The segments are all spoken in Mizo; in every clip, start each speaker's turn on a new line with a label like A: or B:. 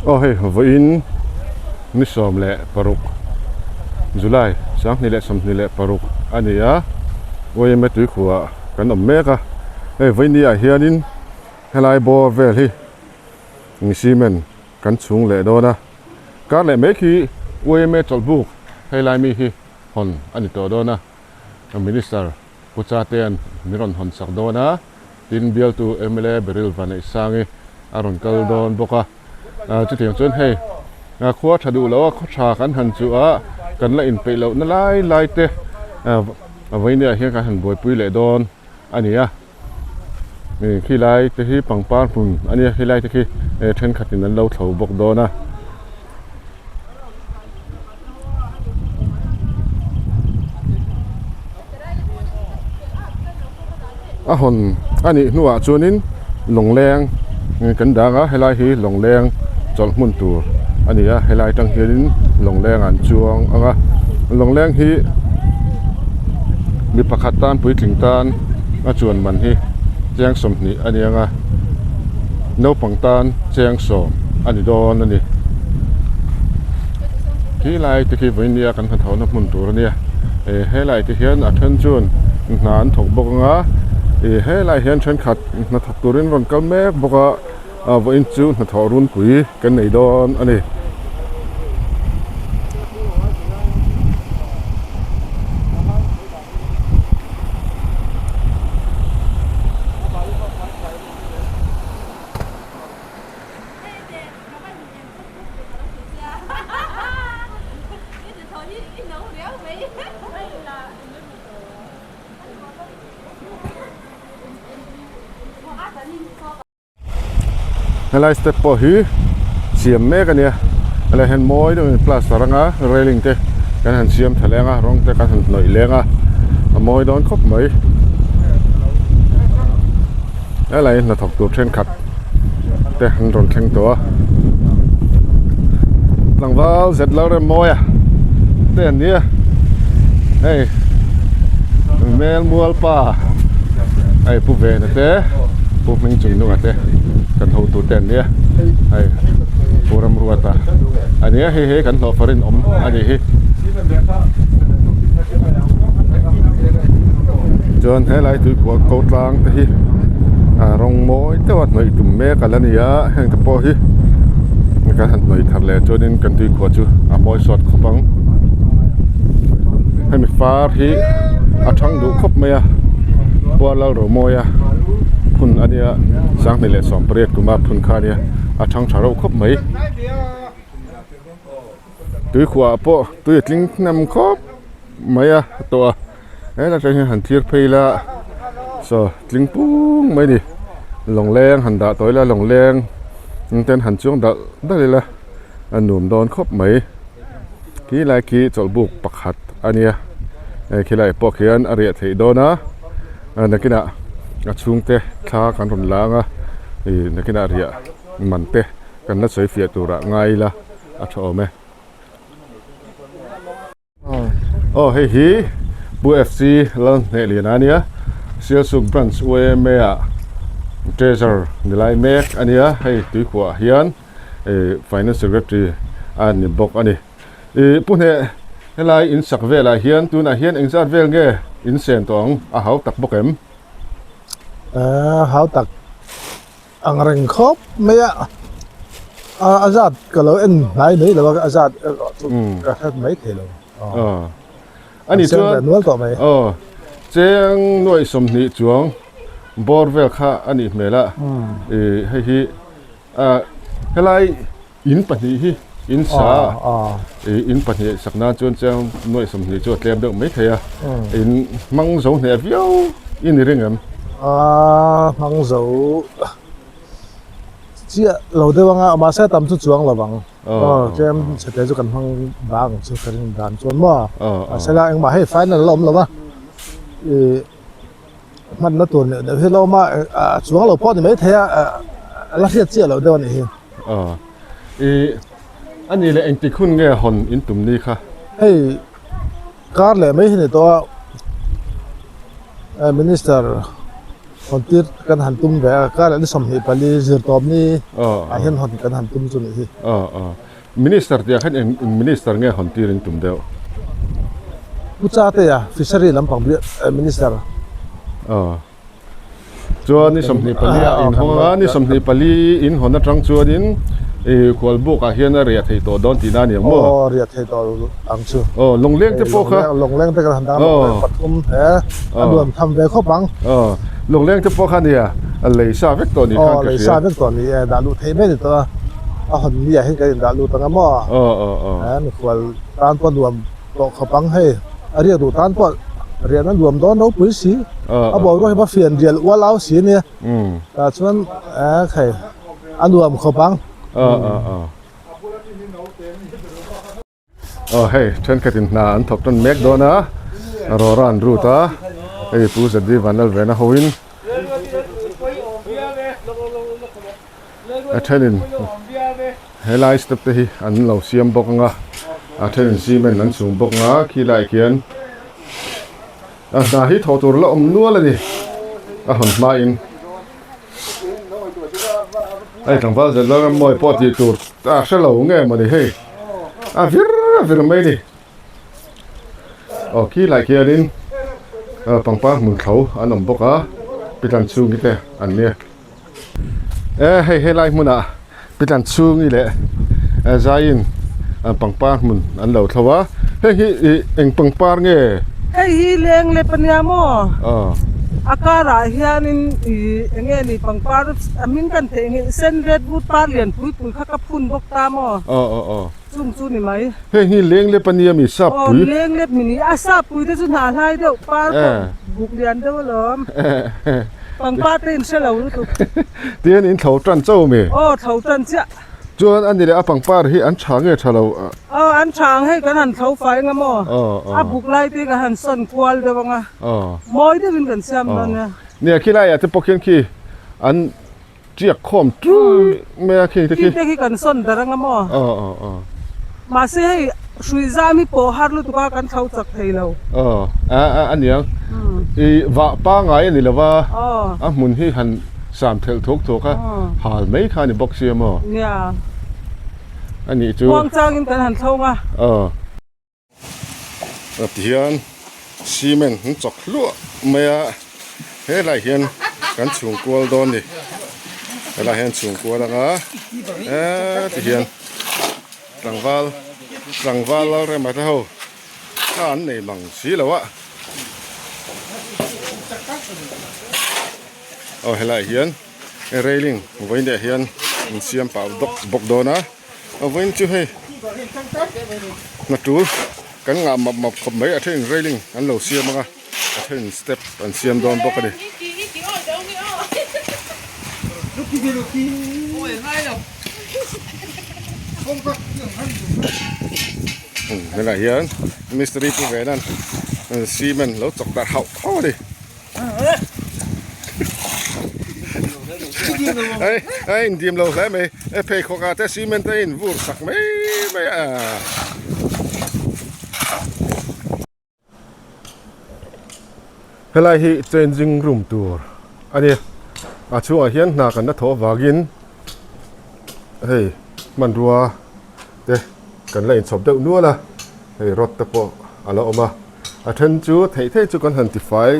A: Aw hei vawiin ni 16 July 2026 a ni a, yma tuikhuah kan awm mek a, hei vawiin ah hianin helai bawr vel hi cement kan chhung leh dawn a, kar leh mai khi yma chawlhbuk helai mi hi hawn a ni tawh dawn a, Minister Pu Chatea'n min rawn hawn sak dawn a, tin bialtu mla Beryl Vaneihsangi a rawn kal dawn bawk a. Chutiang chuan hei khua tha duh loh a, khaw tha kan han chuh a, kan la inpeih lohna lai lai te vawinia hian kan han buaipui leh dawn a ni a. Khilai te hi pangpar hmun a nia, khilai te khi thenkhatin an lo thlo bawk dawn a. A hawn a nih hnuah chuanin lawngleng kan dang a helai hi lawngleng chawlh hmun tur a ni a helai atang hianin lawngleng an chuang ang a lawngleng hi mi pakhat tan puitling tan a chuan man hi cheng 20 a ni ang a naupang tan cheng 10 a ni dawn a ni. Khi lai te khi vawiin nia kan hnathawhna hmun tur a nia eh helai te hian a then chuan hna an thawk bawk ang a ih helai hian thenkhat hnathawk turin rawn kal mek bawk a ah vawiin chu hnathawh runpui kan nei dawn a ni. Helai step pawh hi siam mek a nia helai hian mawi deuhin plaster anga railing te kan han siam tha leng a rawng te kan han hnawih leng a a mawi dawn khawp mai helai hnathawk tur thenkhat te an rawn thleng tawh a tlangval zet lo rem mawi a te an nia hei hmel mual pa hei pu vena te pu hming chung nunga te kan hotu te an nia hei pu Ramruata a nia hei hi kan hlawhfa rinawm a nih hi chuan helai tuikhuah ko tlang te hi a rawng mawi deuh a hnawih tum mek a la ni a heng te pawh hi kan han hnawih thar leh chuanin kan tuikhuah chu a mawi sawt khawp ang hemi far hi a thang duh khawp mai a Pualal Romawia phun a nia 2018 kuma phun kha a nia a thang tha reuh khawp mai. Tuikhuah ah pawh tui a tling hnem khawp mai a tawh a helai atang hian han thlir phei ila saw tling pung mai a ni lawngleng han dah tawh ila lawngleng ten han chuang dalh dalh ila a nuam dawn khawp mai khi lai khi chawlhbuk pakhat a nia hei khilai pawh khian a riah theih dawn a nakinah a chhungte thla kan rawn la ang a ih nakinah riah man te kan la sawi fiah turah ngai ila a tha awm e. Aw hei hi Pu FC Lalhnehliana a nia Sialsuk Branch YMA ah Treasurer ni lai mek a nia hei tuikhuah ah hian ih Finance Secretary a ni bawk a ni. Ih Pu Hneh helai in sak velah hian tunah hian engzat vel nge in sen tawh ang a hau tak bawk em?
B: Hau tak. Ang reng khawp mai a, a zat ka lo en hnai mai lo a, a zat erawh chu ka hre mai thei lo.
A: A ni chuan
B: nual tawh mai.
A: Aw, cheng nuaih 20 chuang bawr vel kha a nih hmel a, hei hi helai in pahnih hi in sa in pahnih sak nan chuan cheng nuaih 20 chu a tlem deuh mai thei a, in hmang zo hneh viau i ni ring em?
B: A hmang zo chiah lo deuh anga mahse a tam chu chuang lo vang aw tlem chhete chu kan hmang bang chu ka ring dan chuan maw mahse la engmah hei final la awm lo va ih hmanna tur neuh neuh hi la awm a a chuang lo pawh a ni maithei a a la hriat chiah loh deuh a nih hi.
A: Aw ih a nih leh engtik hun nge hawn in tum ni kha?
B: Hei kar leh mai hi ni tawh a minister. Hawn tir kan han tum ve a, kar leh ni 24 zirtawp ni ah hian hawn kan han tum chu nih hi.
A: Minister tih ah khan eng minister nge hawn tir in tum deuh?
B: Pu Chatea, Fishery lampang minister.
A: Chuan ni 24 ah in hawng anga, ni 24 in hawn atang chuanin ih khualbuk ah hian a riah theih tawh dawn tihna a ni ang maw?
B: Aw riah theih tawh ang chu.
A: Aw lawngleng te pawh kha.
B: Lawngleng te kan han dang lawngleng pathum he a nuam tham ve khawp ang.
A: Aw lawngleng te pawh kha nia a lei sa vek tawh ni khan ka hria.
B: Aw lei sa vek tawh ni e dah luh theih mai ni tawh a, a hawn mi ah hian kan in dah lut ang a maw?
A: Aw aw aw.
B: He mikhual tan pawh nuam. Tawh khawp ang hei, a riak duh tan pawh riahna nuam dawn ropui si, a boruak hi va fian rial ual au si ania, tah chuan hei a nuam khawp ang.
A: Aw hei thenkhatin hna an thawk tan mek dawn a, rawra an rut a, hei Pu Zadi Vanlalvena hoin A thenin helai step te hi an lo siam bawk ang a a thenin cement an chhung bawk ang a khi lai khian a hna hi thawh tur la awm nual a ni a hawn hmain hei tlangval zet lalram mawi pawh tih tur a hre lo nge mawni hei a vir a vir mai a ni. Aw khi lai khianin pangpar hmun thlo an awm bawk a pitlan chhungi te an nia e hei helai hmunah pitlan chhungi leh zaiin pangpar hmun an lo thlo a heng hi ih eng pangpar nge?
C: Hei hi leng lep ania maw? A karah hianin ih eng nge ni pangpar a hming kan theih nge sen redwood par lian pui pui kha ka phun bawk ta maw?
A: Aw aw aw.
C: Chung chu ni mai.
A: Heng hi lenglep a nia mi sap pui.
C: Aw lenglep mi ni a sap pui te chu hna hlai deuh par pawh buk lian deuh alawm. Pangpar te in hre lo lutuk.
A: Tihian in thlo tan chauh mi.
C: Aw thlo tan chiah.
A: Chuan a ni leh a pangpar hi an tha nge tha lo.
C: Aw an tha ang hei kan han thlo fai anga maw. A buk lai te kan han sawn kual deuh anga. Mawi deuhin kan siam dawn nia.
A: Nia khilaiah te pawh khian khi an. Tiak khawm ṭui mai a khi te khi.
C: Khi te khi kan sawn ber anga maw?
A: Aw aw aw.
C: Mahse hei hrui zam hi pawh har lutuk a kan thlo chak thei lo.
A: Aw a a a niang. I vah pangai a ni lo va.
C: Aw.
A: A hmun hi han sam thelh thuak thuak a hal mai kha a ni bawk sia maw?
C: Nia.
A: A nih chu.
C: Muang changin kan han thlo nga.
A: Aw. Tihian cement an chawk hluah mai a helai hian kan chhung kual dawn ni helai hian chhung kual anga eee tihian tlangval tlangval lalrema te ho kha an nei mang si lo a aw helai hian railing vawiin ah hian an siam pah bawk dawn a. A vawiin chu hei hna tul kan ngah map map khawp mai a thenin railing an lo siam ang a a thenin step an siam dawn bawk a ni. Helaiah hian mistiri pu ve nan cement lo chawk darh hauh hauh a ni. Ei a indim lo hle mai e pheikhawk ah te cement a in vur sak mai mai a. Helai hi changing room tur a ni a chhungah hian hna kan la thawh avangin hei hmanrua te kan la inchhawp deuh nual a hei rod te pawh a la awm a. A then chu theih theih chu kan han tifai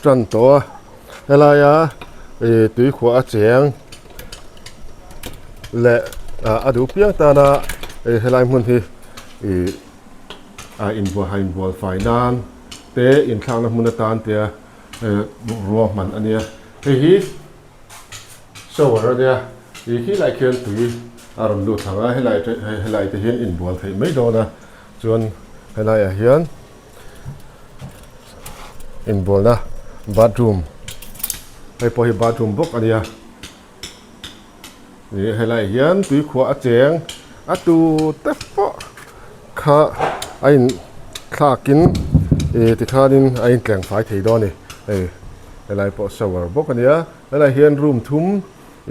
A: tan tawh a helaia ih tuikhuah a cheng leh a duh piang tana hei helai hmun hi ih a inbual ha inbual fai nan te inthlakna hmun atan tia ruahman a nia hei hi shower a nia ih khilai khian tui a rawn lut thlang a helai te helai te hian inbual theih mai dawn a. Chuan helaiah hian inbualna bathroom hei pawh hi bathroom bawk a nia ih helaiah hian tuikhuah a cheng a tu te pawh kha a in thlakin ih tikhanin a intleng fai thei dawn a ni hei helai pawh shower bawk a nia helaiah hian room thum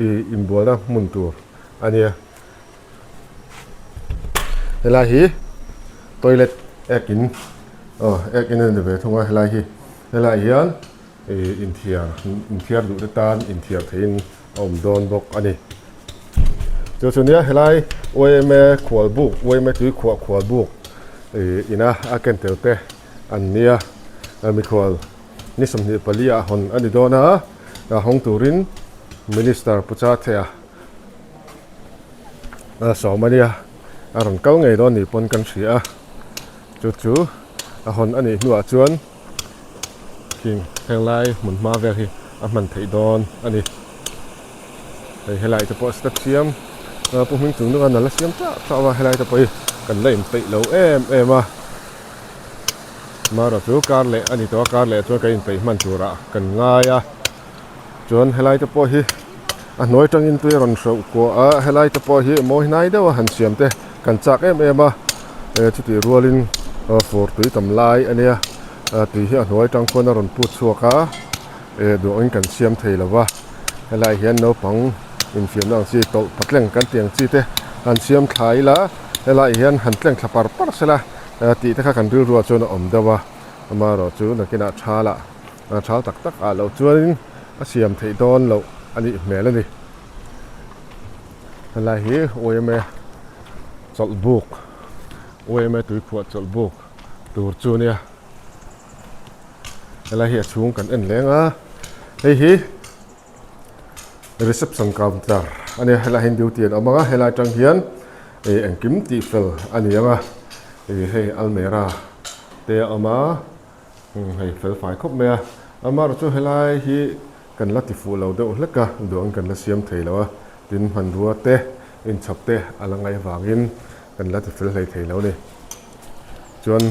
A: ih inbualna hmun tur a nia. Helai hi toilet ek in aw ek in a ni ve thung a helai hi helaiah hian. ih inthiar inthiar duh te tan inthiar theihin a awm dawn bawk a ni. Chu chu nia helai yma khualbuk yma tuikhuah khualbuk ih ina a ken tel te an nia mikhual ni 24 ah hawn a ni dawn a a hawng turin minister Pu Chathea a sawm a nia a rawn kal ngei dawn ni pawn kan hria a chu chu a hawn a nih hnuah chuan khing henglai hmun hma vel hi a hman theih dawn a ni hei helai te pawh step siam pu hming chung nunga nala siam tah tah a helai te pawh hi kan la inpeih lo em em a marawh chu kar leh a ni tawh a kar leh chuan kan inpeih hman turah kan ngai a chuan helai te pawh hi a hnuai tangin tui a rawn hreuh kuah a helai te pawh hi mawi hnai deuh a han siam te kan chak em em a chutih rualin fur tui tam lai a nia tui hi a hnuai tang khuan a rawn put chhuak a duhawhin kan siam thei lo va helaiah hian naupang infiamna ang chi tawlh patleng kan tih ang chi te han siam thla ila helaiah hian han tleng thla par par sela tih te kha kan rilruah chuan a awm deuh a amaherawhchu nakinah thalah A thal tak tak ah loh chuanin a siam theih dawn loh a nih hmel a ni. Helai hi yma chawlh buk yma tuikhuah chawlh buk tur chu nia. Helai hi a chhung kan en leng a, hei hi reception counter a nia helai hian duty an awm ang a helai atang hian ih engkim tih fel a ni ang a ih hei almera te a awm a. Hei fel fai khawp mai a, amaherawh chu helai hi kan la ti fuh lo deuh hlek a, duang kan la siam thei lo a, tin hmanrua te inchhawp te a la ngaih avangin kan la ti fel hlei thei lo a ni. Chuan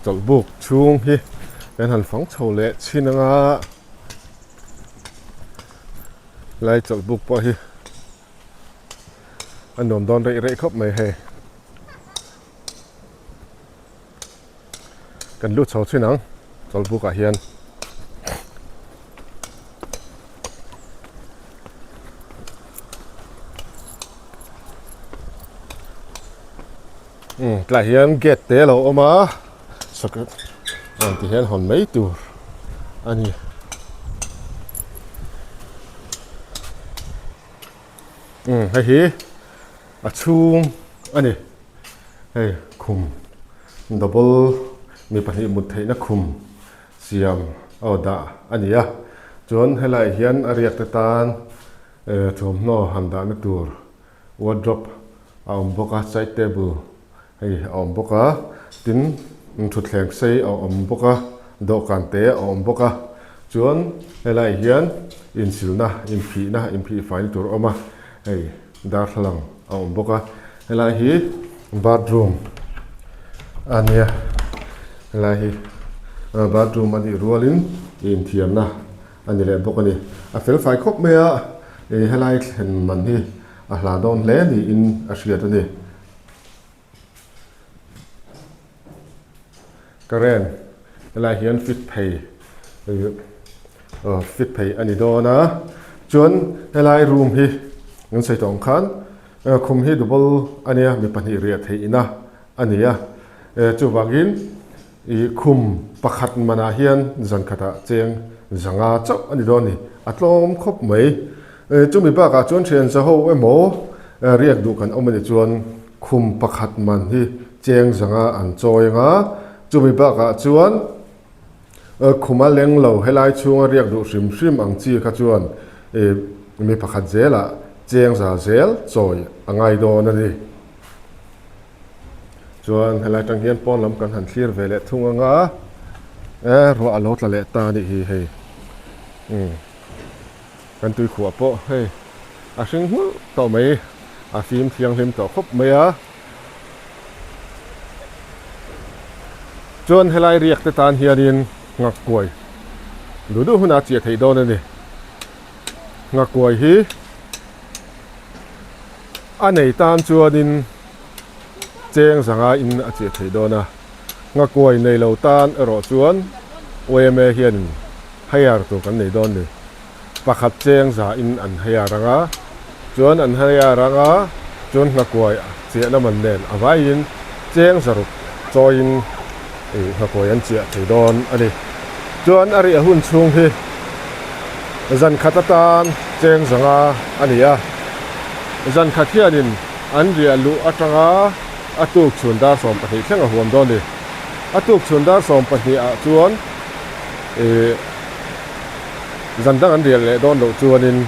A: chawlhbuk chhung hi kan han fang chho leh chhin anga helai chawlhbuk pawh hi a nuam dawn reih reih khawp mai hei. Kan lut chho thin ang chawlhbuk ah hian umm tlaiah hian gate te a lo awm a socket rawn ti hian hawn mai tur a ni. Umm hei hi a chhung a ni. Hei khum double mi pahnih mut theihna khum siam aw dah a ni a chuan helaiah hian a riak te tan eh thawmhnaw han dahna tur wardrobe a awm bawk a side table hei a awm bawk a tin thutthleng sei a awm bawk a dawhkan te a awm bawk a chuan helaiah hian insilna inphihna inphih faina tur a awm a hei darthlalang a awm bawk a helai hi bathroom a nia helai hi bathroom a nih rualin inthiarna a ni leh bawk a ni a fel fai khawp mai a ih helai thlen man hi a hla dawn hle niin a hriat a ni current helai hian fit phei aw fit phei a ni dawn a chuan helai room hi kan sawi tawh ang khan khum hi double a nia mi pahnih riah theih ina a ni a chuvangin ih khum pakhat manah hian zan khatah cheng zanga chauh a ni dawn a ni a tlawm khawp mai chumi bakah chuan thian zaho emaw riak duh kan awm a nih chuan khum pakhat man hi cheng zanga an chawi anga chumi bakah chuan Khuma leng lo helai chhunga riak duh hrim hrim ang chi kha chuan mi pakhat zelah cheng za zel chawi a ngai dawn a ni. Chuan helai tang hian pawn lam kan han thlir ve leh thung anga ruah a lo tla leh ta a nih hi hei kan tuikhuah pawh hei a hring nghulh tawh mai a fim thianghlim tawh khawp mai a. Chuan helai riak te tan hianin ngakkuai duh duh hunah a chiah theih dawn a ni. Ngakkuai hi a nei tan chuanin cheng zanga in a chiah theih dawn a. Ngakkuai nei lo tan erawh chuan yma hianin hire tur kan nei dawn a ni. Pakhat cheng za in an hire ang a, chuan an hire ang a, chuan nghakuai chiahna man nen a vaiin cheng zaruk chawiin ih nghakuai an chiah thei dawn a ni. Chuan a riah hun chhung hi zan khat atan cheng zanga a ni a. Zan khat hianin an riah luh atanga a tuk chhun dar 12 thleng a huam dawn a ni. A tuk chhun dar 12 ah chuan ih zan dang an riah leh dawn loh chuanin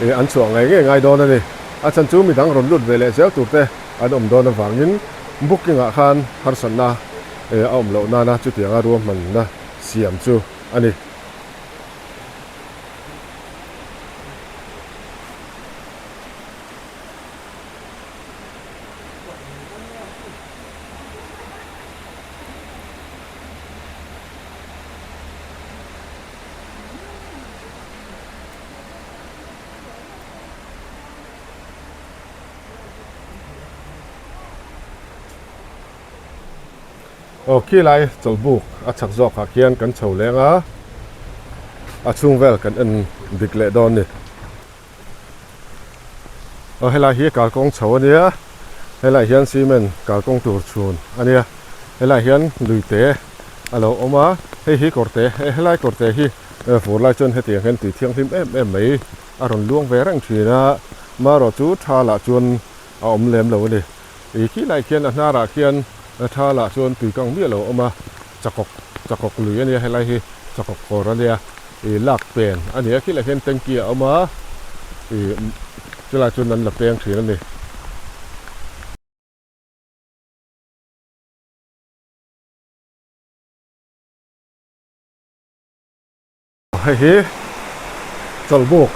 A: ih an chhuah ngei ngei ngai dawn a ni. A chhan chu midang rawn lut ve leh zel tur te an awm dawn avangin booking ah khan harsatna a awm loh nana chutianga ruahmanna siam chu a ni. Aw khilai chawlhbuk a chhak zawk ah khian kan chho leng a, a chhung vel kan en dik leh dawn ni. Aw helai hi kalkawng chho a nia, helai hian cement kalkawng tur chhun a nia, helai hian lui te a lo awm a, hei hi kawr te helai kawr te hi fur lai chuan hetiang hian tui thianghlim em em mai a rawn luang ve reng thin a, marawh chu tha lah chuan a awm lem lo a ni. Ih khilai khian a hnarah khian tha lah chuan tui kang miah lo a awm a, chakawk chakawk lui a nia helai hi chakawk kawr a nia ih lak pen a ni a khilai khian tanky a awm a ih chulai chuan an la peng thin a ni. Hei hi chawlhbuk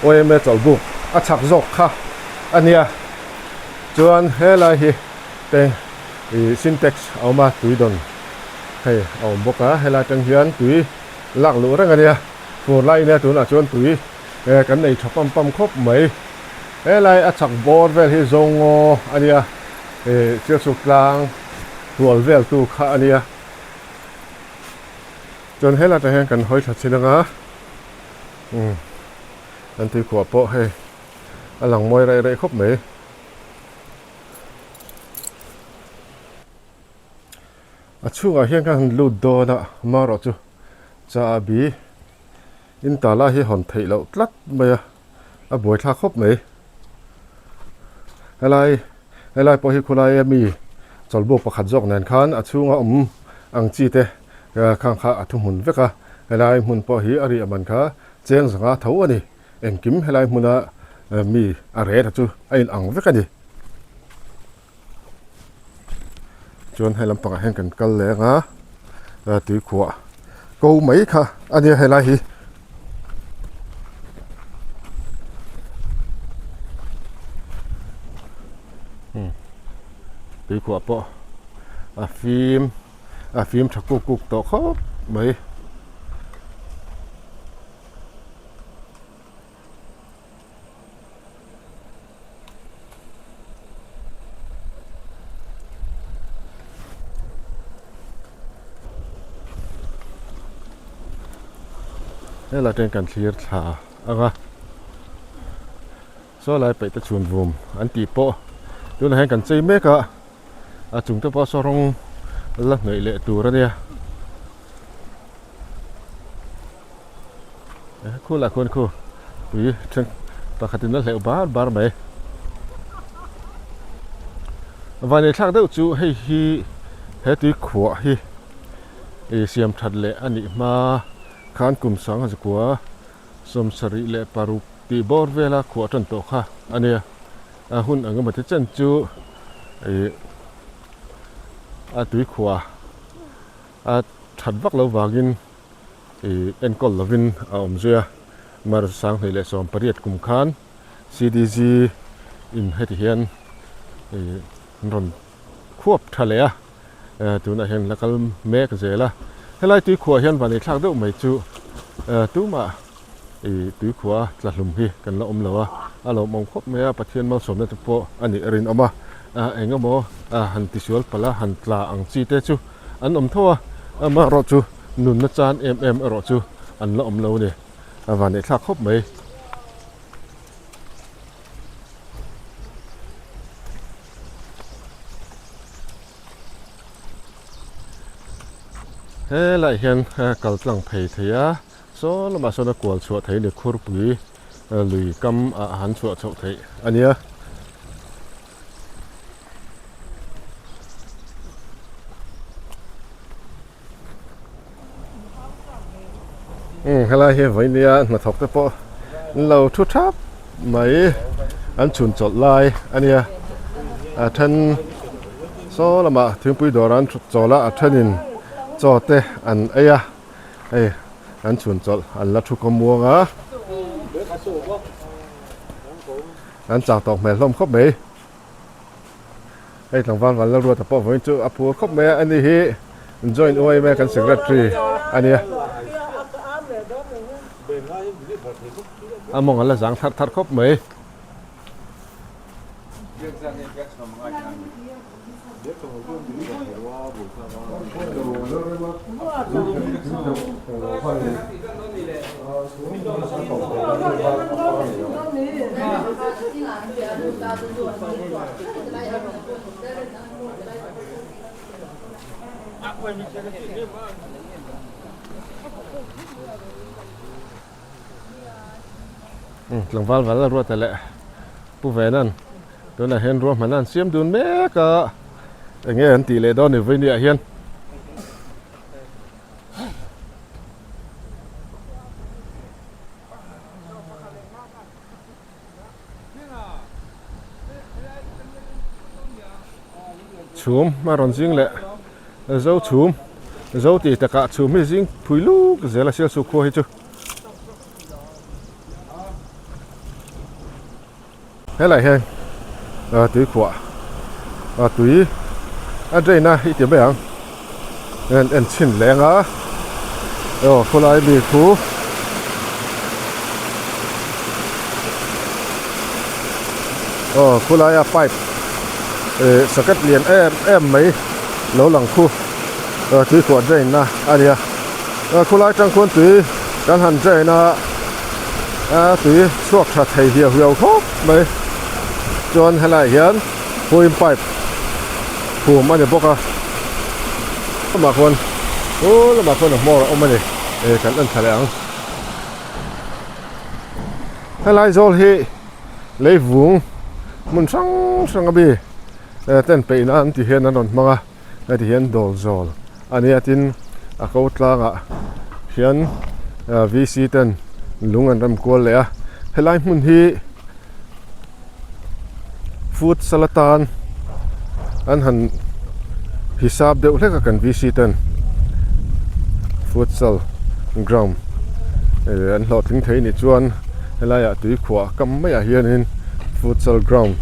A: yma chawlhbuk a chhak zawk kha a nia chuan helai hi teng ih sintex a awm a tui dawn hei a awm bawk a helai atang hian tui lak luh reng a nia fur lai nia tunah chuan tui eh kan nei tha pam pam khawp mai helai a chhak bawr vel hi zawngaw a nia ih sialsuk tlang hual vel tu kha a nia. Chuan helai atang hian kan hawi thla chin anga umm an tuikhuah pawh hei a lang mawi raih raih khawp mai. A chhungah hian ka han lut dawn a marawh chu chahbi in tala hi hawn theih loh tlat mai a a buaithlak khawp mai. Helai helai pawh hi khawlaia mi chawlhbuk pakhat zawk nen khan a chhunga awm ang chi te khang kha a thuhmun vek a helai hmun pawh hi a riah man kha cheng zanga tho a ni engkim helai hmuna mi a ret a chu a in ang vek a ni. Chuan hei lampangah hian kan kal leng a tuikhuah ko mai kha a nia helai hi. Tuikhuah pawh a fim a fim tha kuk kuk tawh khawp mai. Helai atangin kan thlir thla ang a saw lai paih te chhun vum an tih pawh tunah hian kan chei mek a a chung te pawh saw rawng la hnawih leh tur a nia. Khu lah khuan khu tui then pakhatin a hleuh bar bar mai. Vanei thlak deuh chu hei hi he tui khuah hi ih siam that leh a nih hma khan kum sang zakua 76 tih bawr vela khuah tan tawh kha a nia. A hun ang emaw te chen chu ih a tui khuah a that vak lo vangin ih enkawl lovin a awm zui a mar 2018 kum khan C_D_G in heti hian ih an rawn khuap tha leh a eh tunah hian la kal mek zel a helai tuikhuah hian van ei thlak deuh mai chu eh tumah ih tuikhuah tla hlum hi kan la awm lo a a lawmawm khawp mai a Pathian malsawmna te pawh a nih a rinawm a ah eng emaw ah han tisual palh a han tla ang chi te chu an awm tho a amaherawh chu nunna chan em em erawh chu an la awm lo a ni a van neih thlak khawp mai. Helaiah hian kal tlang phei thei a, saw lamah sawn a kual chhuah thei a ni, khurpui lui kam ah han chhuah chhoh theih a nia. Umm helai hi vawinia hnathawk te pawh an lo thu thap mai an chhun chawlh lai a nia a then saw lamah thingpui dawr an chawl a a thenin chaw te an ei a hei an chhun chawlh an la thu kawm muang a an chak tawk hmel hlawm khawp mai. Hei tlangval van la ruat a pawh vawiin chu a phur khawp mai a, ani hi joint yma kan secretary a nia. A mawng a la zang thar thar khawp mai. Tlangval val a ruat a leh Pu Venan tunah hian ruahman an siam dun mek a eng nge an tih leh dawn ni vawinia hian. Chhum a rawn zing leh zo chhum zo tih takah chhum hi zing phui luk zel a sialsuk khua hi chu. Helai hian tui khuah tui a drain a i ti mai ang en en chhin leng a aw khawlai mi khu aw khawlaia pipe eh socket lian em em mai lo lang khu tui khuah drain na a nia khawlai tang khuan tui kan han drain a. A tui chhuak tha thei hiau hiau khawp mai chuan helaiah hian pawhin pipe phum a ni bawk a lamah khuan aw lamah khuan a hmawr a awm a ni eh kan en thla leh ang helai zawl hi leivung hmun hrang hrang a mi ten peih nan ti hian an rawn hmang a. Heti hian dawl zawl a nia tin a ko tlangah hian VC ten lung an rem kual leh a helai hmun hi futsal atan an han hisap deuh hlek a kan VC ten futsal ground an hlawhtling thei nih chuan helaiah tuikhuah kam maiah hianin futsal ground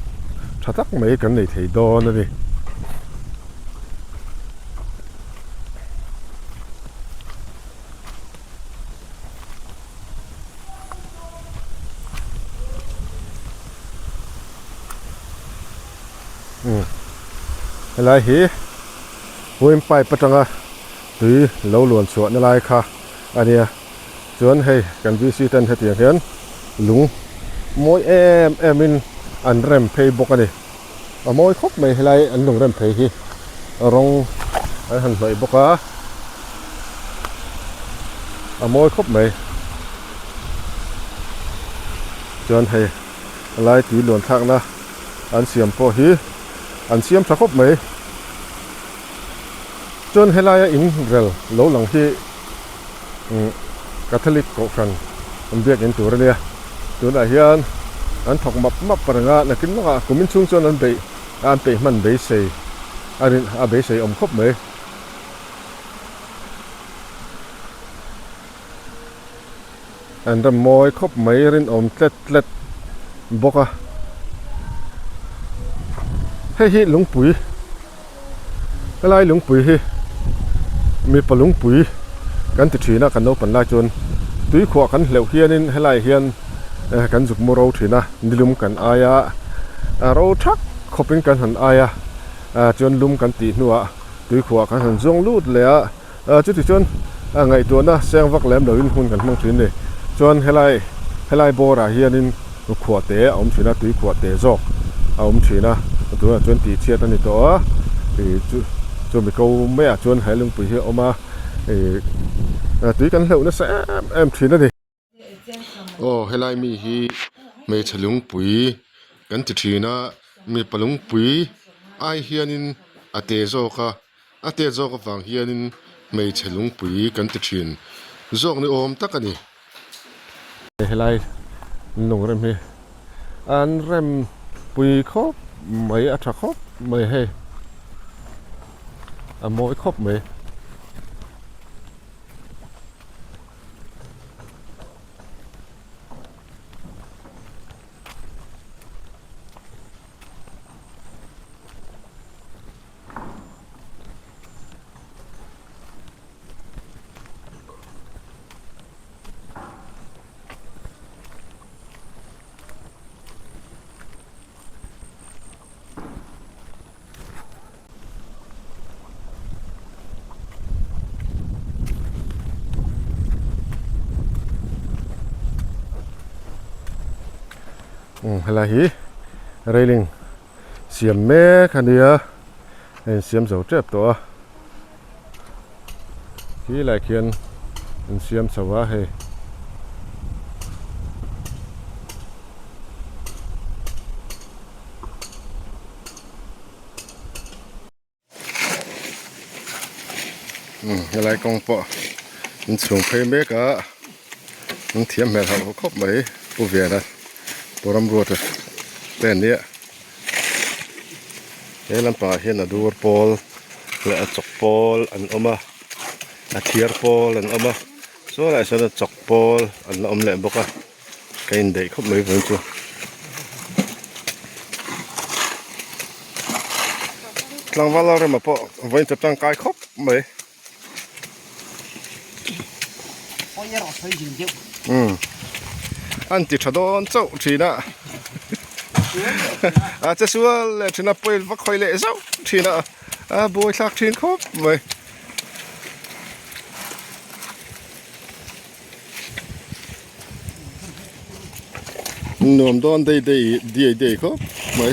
A: tha tak mai kan nei thei dawn a ni. Helai hi wind pipe atanga tui lo luan chhuah na lai kha a nia chuan hei kan VC ten hetiang hian lung mawi em em in an rem phei bawk a ni. A mawi khawp mai helai an lung rem phei hi rawng an han hnawih bawk a a mawi khawp mai chuan hei helai tui luan thlakna an siam pawh hi an siam tha khawp mai chuan helaia in rel lo lang hi Catholic kohhran an biakin tur a nia tunah hian an thawk map map reng a nakin lawkah kum inchhung chuan an beih an peih hman beisei a rin a beisei awm khawp mai. An rem mawi khawp mai rinawm tlet tlet bawk a hei hi lungpui helai lungpui hi mipa lungpui kan ti thin a kan naupang lai chuan tui khuah kan hleuh hianin helai hian kan zuk mu ro thin a nilum kan ai a a ro thak khawpin kan han ai a chuan lum kan tih hnuah tui khuah kan han zawng lut leh a. Chuti chuan ngaihtuahna seng vak lem loin hun kan hmang thin a ni. Chuan helai helai bawrah hianin khuah te a awm thin a, tui khuah te zawk a awm thin a, tunah chuan tih chhiat a ni tawh a, ih chu chumi ko maiah chuan he lungpui hi a awm a, Hei tui kan hleuh nasa em em thin a ni. Aw helai mi hi hmeichhe lungpui kan ti thin a mipa lungpui ai hianin a te zawk a a te zawk avang hianin hmeichhe lungpui kan ti thin zawk ni awm tak a ni. Helai lungrem hi an rem pui khawp mai a tha khawp mai hei a mawi khawp mai. Helai hi railing siam mek a nia a insiam zo tep tawh a khi lai khian insiam chho a hei. Helai kawng pawh in chhung phei mek a an thiam hmel hauh khawp mai pu Vena pu Ramruata te an nia he lampangah hian a dur pawl leh a chawk pawl an awm a a thiar pawl an awm a saw laiah sawn a chawk pawl an la awm leh bawk a. Ka indaih khawp mai vawiin chu. Tlangval Lalrema pawh vawiin chu tangkai khawp mai. Umm an ti tha dawn chauh thin a. A che sual leh thin a pawi va khawi leh zauh thin a a buai thlak thin khawp mai. Nuam dawn dei dei diai diai khawp mai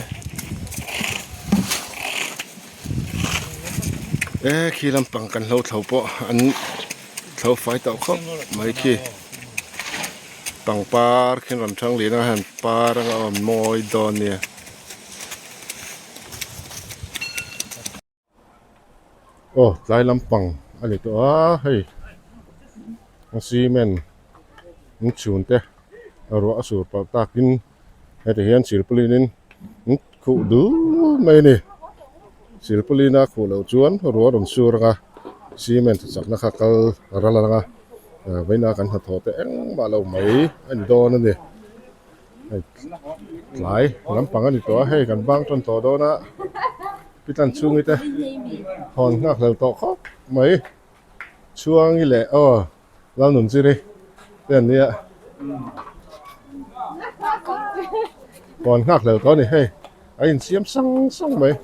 A: e khi lampang kan hlo thlo pawh an thlo fai tawh khawp mai khi pangpar khi an rawn thang leh a han par anga a mawi dawn nia. Aw tlai lampang a ni tawh a hei cement an chhun te ruah a sur palh takin heti hian silpaulin in an khuh dul mai a ni silpaulin a khuh loh chuan ruah a rawn sur ang a cement chakna kha kal ral ang a vawiina kan hnathawh te engmah lo mai a ni dawn a ni. Hei tlai lampang a ni tawh a hei kan bang tawn tawh dawn a pitlan chhungi te hawn nghak hlel tawh khawp mai chhuangi leh aw Lalnunziri te an nia hawn nghak hlel tawh a ni hei a insiam sang sang mai.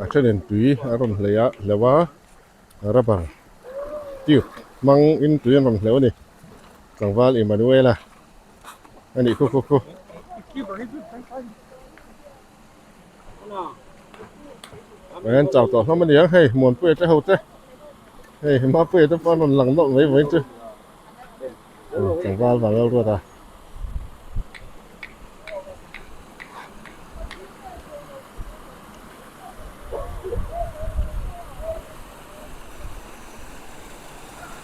A: A thenin tui a rawn hlei a hleuh a rubber tube hmang in tui an rawn hleuh a ni tlangval Emmanuela a nih khu khu khu. An chau tawh hlawm a ni ang hei Muanpuia te ho te hei Mapuia te pawh an rawn lang nawlh mai mai chu. Tlangval vang lo ruat a.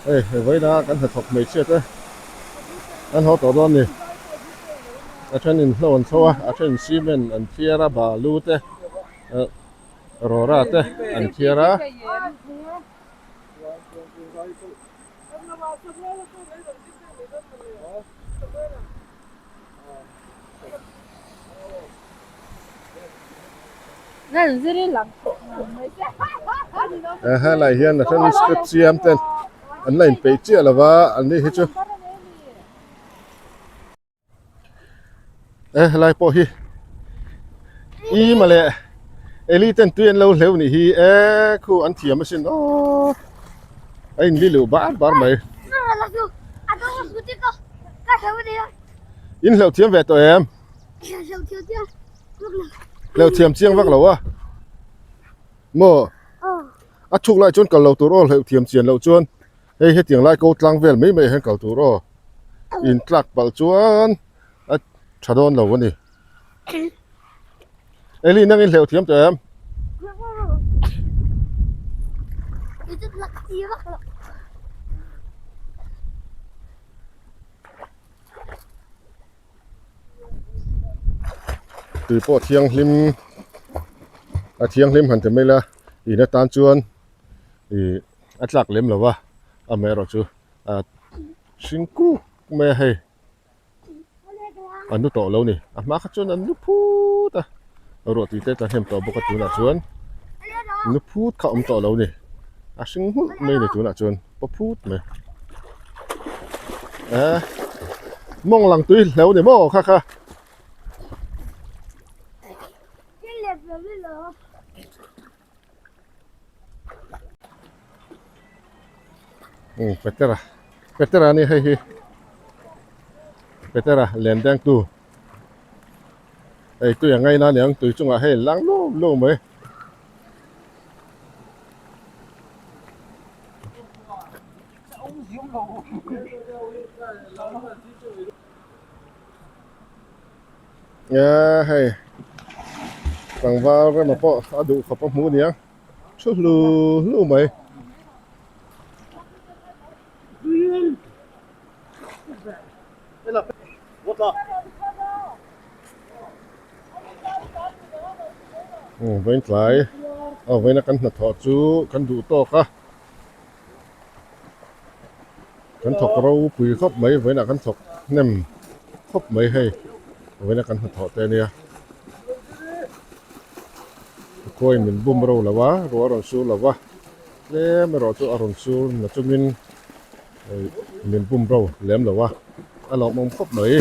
A: Hei he vawiina kan hnathawk hmeichhia te an haw tawh dawn a ni. A thenin hlo an chho a, a thenin cement an thiar a balu te rawra te an thiar a. Helai hian a then step siam ten an la inpeih chiah lo va an ni hi chu e helai pawh hi i mawle Eli ten tui an lo hleuh nih hi e khu an thiam asin aw. A in li luh bar bar mai. In hleuh thiam ve tawh em? Hleuh thiam chiang vak lo a. Maw? A thuk lai chuan kal lo tur aw hleuh thiam chian loh chuan hei hetiang lai ko tlang vel mai mai hian kal tur aw. In tlak palh chuan a tha dawn lo a ni. Eli nang in hleuh thiam tawh em? Tui pawh thianghlim a thianghlim han ti mai ila in atan chuan ih a tlak lem lo va amaherawh chu a hring kuk mai a hei. An nu tawh lo ni. A hma kha chuan an nu phut a, ruah tui te tla hnem tawh bawk a tunah chuan nu phut kha a awm tawh lo ni. A hring nghulh mai a ni tunah chuan paw phut mai. Eh mawng lang tui hleuh ni maw kha kha. Umm Petera Petera a ni hei hi Petera len deng tu hei tui a ngaina aniang tui chungah hei lang luau luau mai. Aa hei tlangval rema pawh a duh khawp a hmuh ania thu hlu hlu mai. Umm vawiin tlai aw vawiina kan hnathawh chu kan duh tawk a. Kan thawk ropui khawp mai vawiinah kan thawk hnem khawp mai hei vawiina kan hnathawh te ania khawi min bum ro lo a ruah a rawn sur lo va tlem erawh chu a rawn sur na chungin min bum ro lem lo a a lawmawm khawp mai.